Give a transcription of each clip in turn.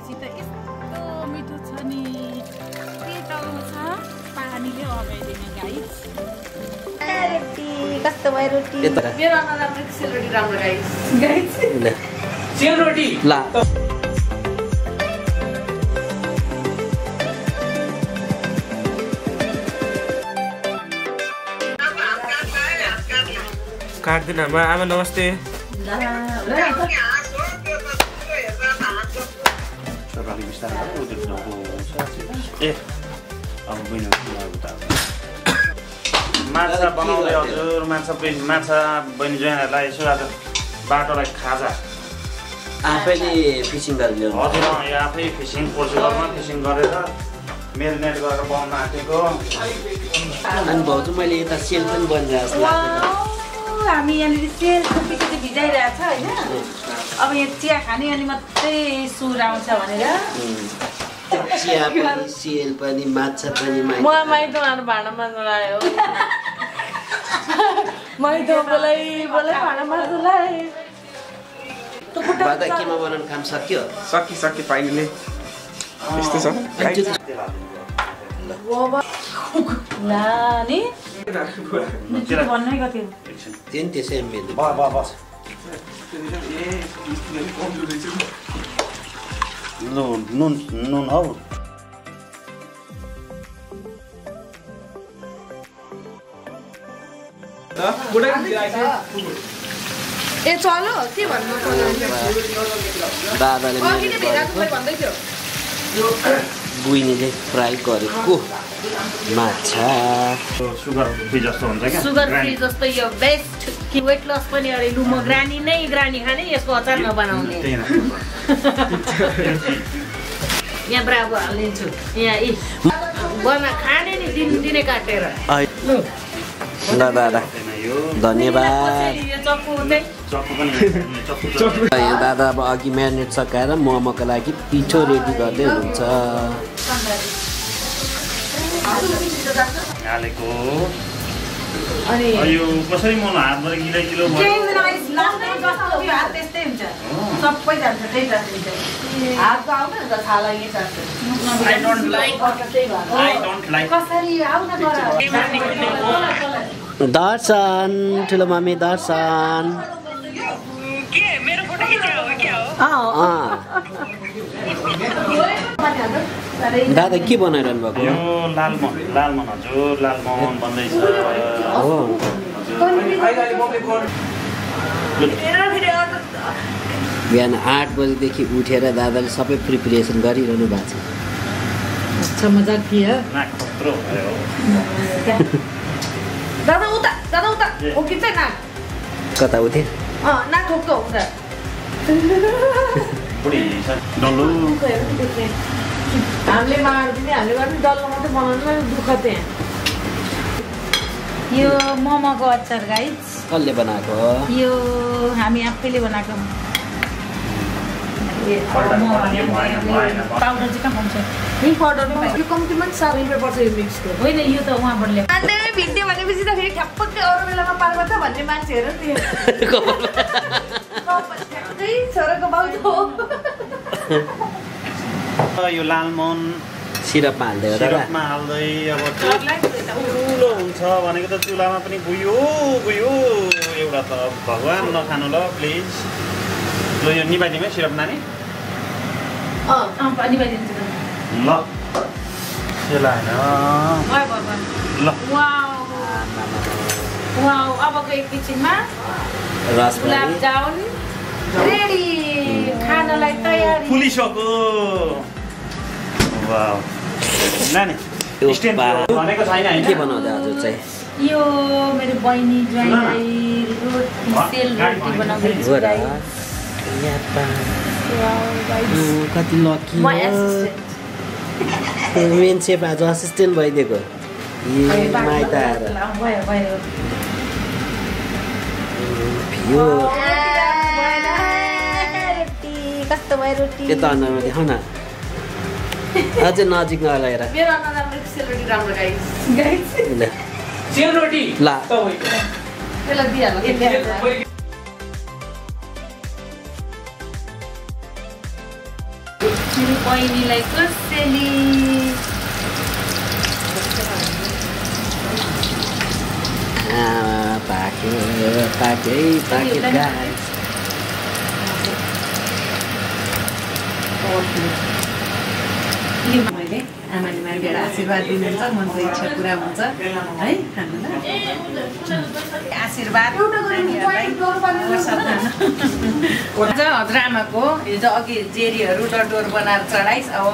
खाएपछि त यस्तो मिठो छ नि पेटाउनु छ पानीले अगाइदिने गाइस रोटी कस्तो भयो रोटी मेरो राम्रो सेलरोटी राम्रो गाइस सेलरोटी ला काट्दिन आमा नमस्ते ए अब माछा बनाउँदै हजुर माछा बहिनी जोइनहरूलाई यसो आज बाटोलाई खाजा आफैले फिसिङ गरेर हजुर यहाँ आफै फिसिङ पोर्चुगलमा फिसिङ गरेर मेरिनेट गरेर बनाउन आँटेको अनि भाउजू मैले यता सेल पनि बनिरहेको जस्तो लाग्यो हामी यहाँनिर सेल कति भिजाइरहेछ होइन अब यहाँ चिया खाने अनि मात्रै सुर आउँछ भनेर चिया पनि सेल पनि माछा पनि माइतो भाँडा माज्नु लाग्यो माइतो बोलाइ भाँडा माज्नु लाग्यो बादा केमा बनाउनु काम सक्यो सकि पाइने यस्तो छ ला नि भन्नै कति तीन त्यसै मिल्छ बस नुन हौ ए चलो के भन्नु दादाले बुइनीले फ्राई गरेको माछा सुगर फ्री जस्तो हुन्छ क्या सुगर फ्री जस्तो यो बेस्ट कि वेट लस पनि अरे लु म ग्रानी खाने यसको अचार नबनाउने यहाँ ब्राभो हालिदिन्छु यहाँ खाने नि दिने काटेर ल दादा धन्यवाद दादा अब अघि म्यारिनेट सकाएर मोमोको लागि पिठो रेडी गर्दै हुनुहुन्छ हालेको यो कसरी मन हातबाट किलो सबै जान्छ त्यही जान्छ हातको आउन नि त छाला यही जान्छ कसरी आउन दर्शन ठुलो मम्मी दर्शन दादा के बनाइरहनु भएको यो लालमोहन हजुर लालमोहन बन्दैछ हो बिहान 8 बजेदेखि उठेर दादाले सबै प्रिपरेसन गरिरहनु भएको छ अच्छा मजा किया खतरो भयो दादा उता उकिन्छ ना कता उठे ना ठोक्दो उता बुढी डल्लो हामीले मार्दिने हामीले पनि डल्लो मात्रै बनाउनु दुःख त्यहाँ यो मोमोको अचार गाइस कसले बनाएको यो हामी आफैले बनाएको पाउडर चाहिँ कहाँ पाउँछ यही पाउडर यो कम्तीमा 7 रुपियाँ पर्छ यो मिक्सको होइन यो त उहाँबाट ल्याएको अन्त भिड्यो भनेपछि त फेरि ठ्याप्पकै अरू बेलामा पार्छ त भन्ने मान्छेहरू त्यो ठ्याक्कै छोराको बाउ यो लालमोहन सिरपमा हाल्दै हो दादा सिरपमा हाल्दै अब ठुलो हुन्छ भनेको त चुलामा पनि गुयो एउटा त भगवान् नखानु ल प्लिज ल यो निभाइदिउँ है सिरप नानी निभाइदिन्छु ल त्यसलाई होइन ल वाउ अबको एकैछिनमा रस गुलाब जामुन रेडी खानलाई तयारी फुलिसक्यो वाउ नानी स्ट्यान्ड भनेको छैन हैन के बनाउँदै हजुर चाहिँ यो मेरो बहिनी ज्वाइँलाई सेलरोटी बनाउँदैछु गाइस कति लकी मेन सेफ आज असिस्टेन्ट भइदिएको माइत आएर कस्तो भयो रोटी यता अनुहारमा देखाउ न अझै नजिकमा लगाएर मेरो अनुहारमा सेलरोटी राम्रो गाइस सेलरोटी ल त्यसलाई दिइहाल्नु बहिनीलाई कसैले पाके गाई मैले आमाले मागेर आशीर्वाद दिनुहुन्छ मनको इच्छा पुरा हुन्छ है खानुलाई आशीर्वाद हजुरआमाको हिजो अघि जेरीहरू डडोर बनाएर चढाइस् अब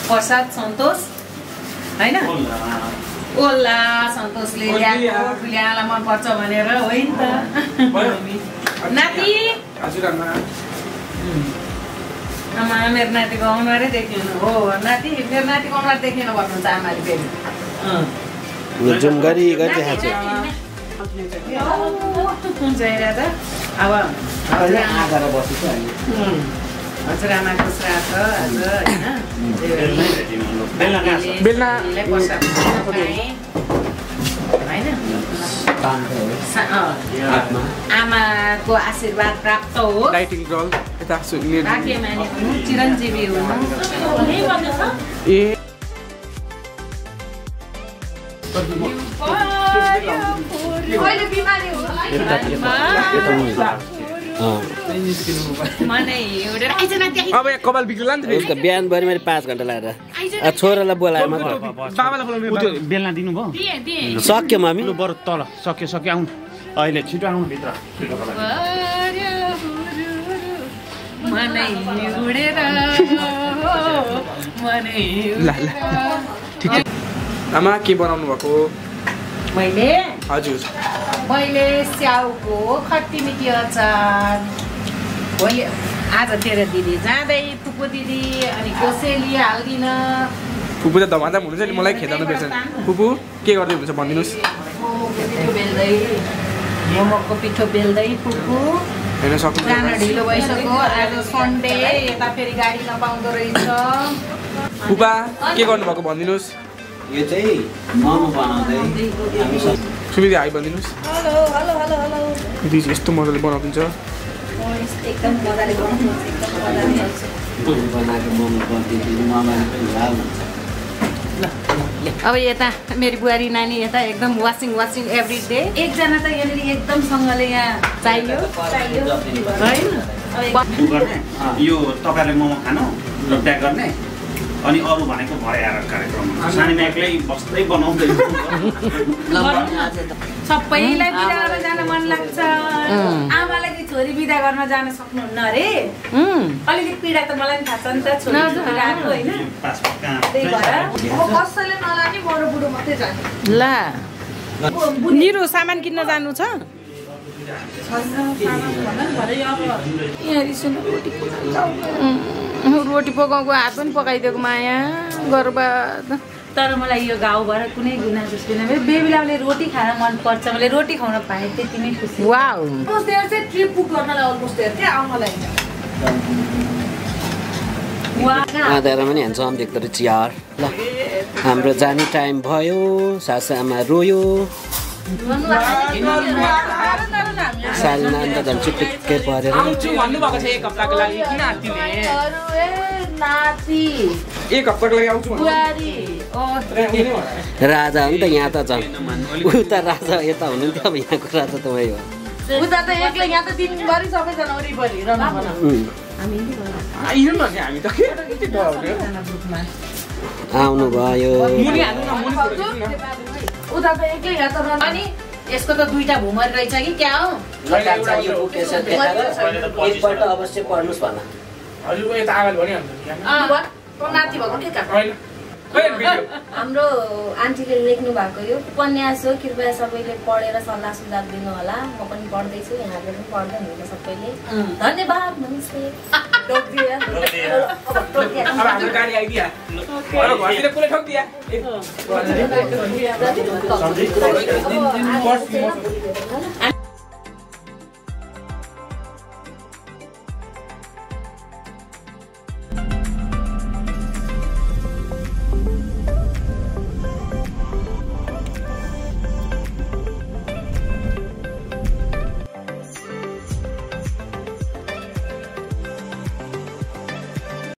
प्रसाद सन्तोष होइन ओल्ला सन्तोषले ल्याएको ठुलिआलाई मनपर्छ भनेर होइन त नाति आमा मेरो नातिको अनुहारै देखिएन हो नाति मेरो नातिको अनुहार देखिएन भन्नुहुन्छ आमाले फेरि जुम गरी देखाएको अब हजुरआमाको श्राद्ध आज होइन आमाको आशीर्वाद प्राप्त हो भाग्यमानी हुनु चिरञ्जीवी हुनु अब कपाल बिग्रिला नि त बिहानभरि मैले 5 घण्टा लगाएर छोरालाई बोलाएर मात्र बेलना दिनुभयो सक्यो मम्मी बरु तल सक्यो आउनु अहिले छिटो आउनु भित्र आमा के बनाउनु भएको मैले हजुर स्याउको खट्टी मिठी अचार भोलि आज तेरो दिदी जाँदै फुपू दिदी अनि कोसेली हाल्दिन फुपू त धमाधम हुनुहुन्छ नि मलाई खेदाउनु पर्छ फुपू के गर्दै हुनुहुन्छ भनिदिनुहोस् मोमोको पिठो बेल्दै फुपू हेर्न सक्नुहुन्छ जान ढिलो भइसक्यो आज सन्डे यता फेरि गाडी नपाउँदो रहेछ फुपा के गर्नुभएको भनिदिनुहोस् यो चाहिँ मोमो बनाउँदै सुविधा आइ भनिदिनुहोस् दिदी यस्तो मजाले बनाउँछ एकदम मजाले बनाएको मोमो गरिदिनु ममाले पनि लाउ हुन्छ अब यता मेरो बुहारी नानी यता एकदम वासिङ एभ्री डे एकजना त यहाँनिर एकदमसँगले यहाँ चाहियो यो तपाईँले मोमो खानु र प्याक गर्ने अनि अरू भनेको भरे आएर कार्यक्रम सानीमा एक्लै बस्दै बनाउँदै सबैलाई बिदा गर्न जान मन लाग्छ आमालाई कि छोरी बिदा गर्न जान सक्नुहुन्न अरे अलिकति पीडा त मलाई पनि थाहा छ नि त छोरी गएको होइन त्यही भएर कसैले नलाने बडो बुढो मात्रै जाने ला निरो सामान किन्न जानु छ रोटी पकाउको हात पनि पकाइदिएको माया गर्बद तर मलाई यो गाउँ भएर कुनै गुनासो छैन बेबीलाई रोटी खान मन पर्छ मैले रोटी खाउन पाएँ त्यति नै खुसी वाउ चाहिँ ट्रिप बुक गर्नलाई अलमोस्ट थियो आउनलाई आधारमा पनि ह्यान्डसम देख्दो रहेछ यार ल हाम्रो जाने टाइम भयो सासु आमा रोयो सालिना अन्त झन् चुप्पै परेर भन्नुभएको छ एक हप्ताको लागि किन आत्तिने एक हप्ताको लागि आउँछु राजा हो नि त यहाँ त झन् उता राजा यता हुनुहुन्थ्यो अब यहाँको राजा त वही हो उता त एक्लै यहाँ त दिनभरि सबैजना वरिपरि हामी त के आउनु भयो उता त एक्लै यहाँ त अनि यसको त दुईटा भुमर रहेछ कि क्या हो एकपल्ट अवश्य पढ्नुहोस् भन हजुर यता आगाले भनिहाल्नु नाति भएको के हाम्रो आन्टीले लेख्नु भएको यो उपन्यास हो कृपया सबैले पढेर सल्लाह सुझाव दिनु होला म पनि पढ्दैछु यहाँले पनि पढ्दै हुनुहुन्छ सबैले धन्यवाद नमस्ते गाडी आइदिया घरतिर कुनै ठोक दिया